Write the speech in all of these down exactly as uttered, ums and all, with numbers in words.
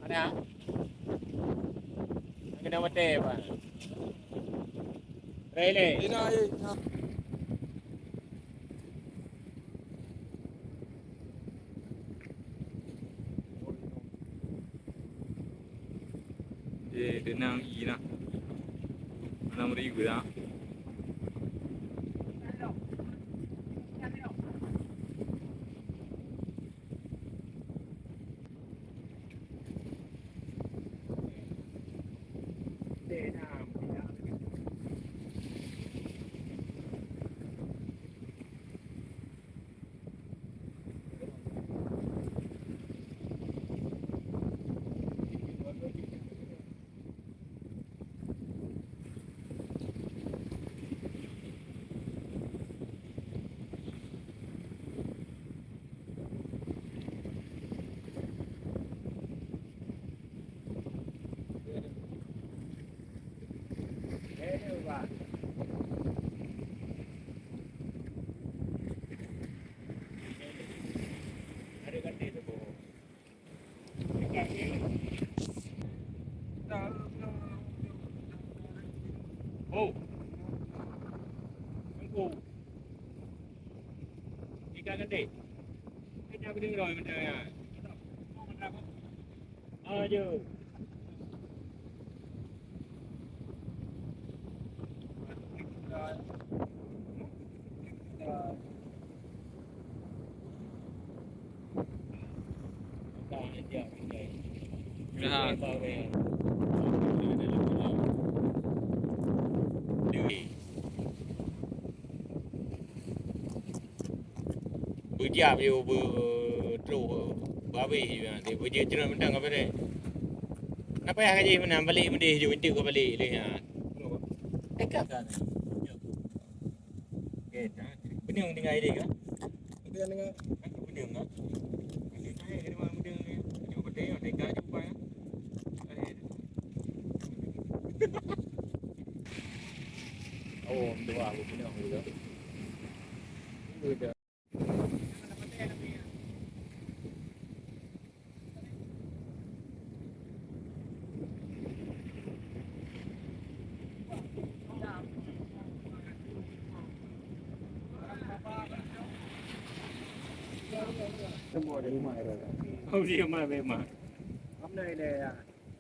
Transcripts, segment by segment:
Mana? Kena mati apa? Rele. Ina, eh, ina. Eh, tenang, ina. Enam ribu dah. Oh. Tunggu. Ikan gede. Kita beli roh macam ni. Ayo. Nah. Beujab yue beutroh, beuhabéh yue, beujeuet ceunoe mantong ka beureh. Napa yah ka jih meunan, balek meudeh jih, enteuk ka balek lé nyan. Teuka ka na. Oke, beuneueng tinggai deh ka. Beuneueng ka. Beuneueng ka. Beuneueng ka. Oh, dua aku punya aku juga. Oh, dia mah memang. Apa dia?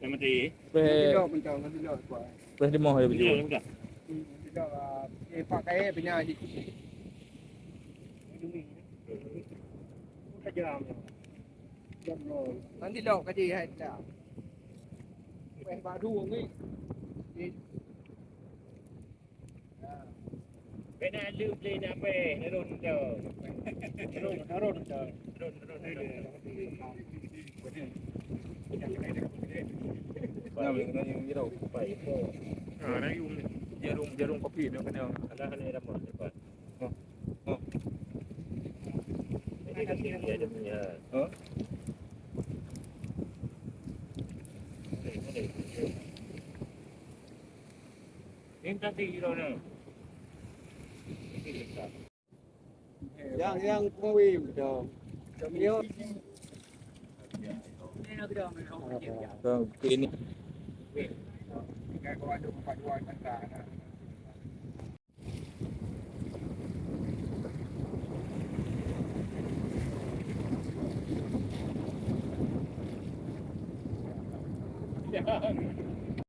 Yang mati. Nanti dok, nanti dok, kuat. Preh di moh ya, betul. Nanti dok, ah, eh, pakai, eh, punya aja. Nanti lok ka jih hai dah. Weh, baru ni. Kena lu beli nape? Turun tu. Turun, turun tu. Turun, turun, turun. Nah, yang kena yang jeruk. Pai. Ah, na yung jarum, jarum kopi tu kena. Ada, ada dalam depan. Oh. Oh. Ini kan dia ada punya. Oh. Ini tadi kira ni. Yang, yang pengawin tu. Yang ni. Ini.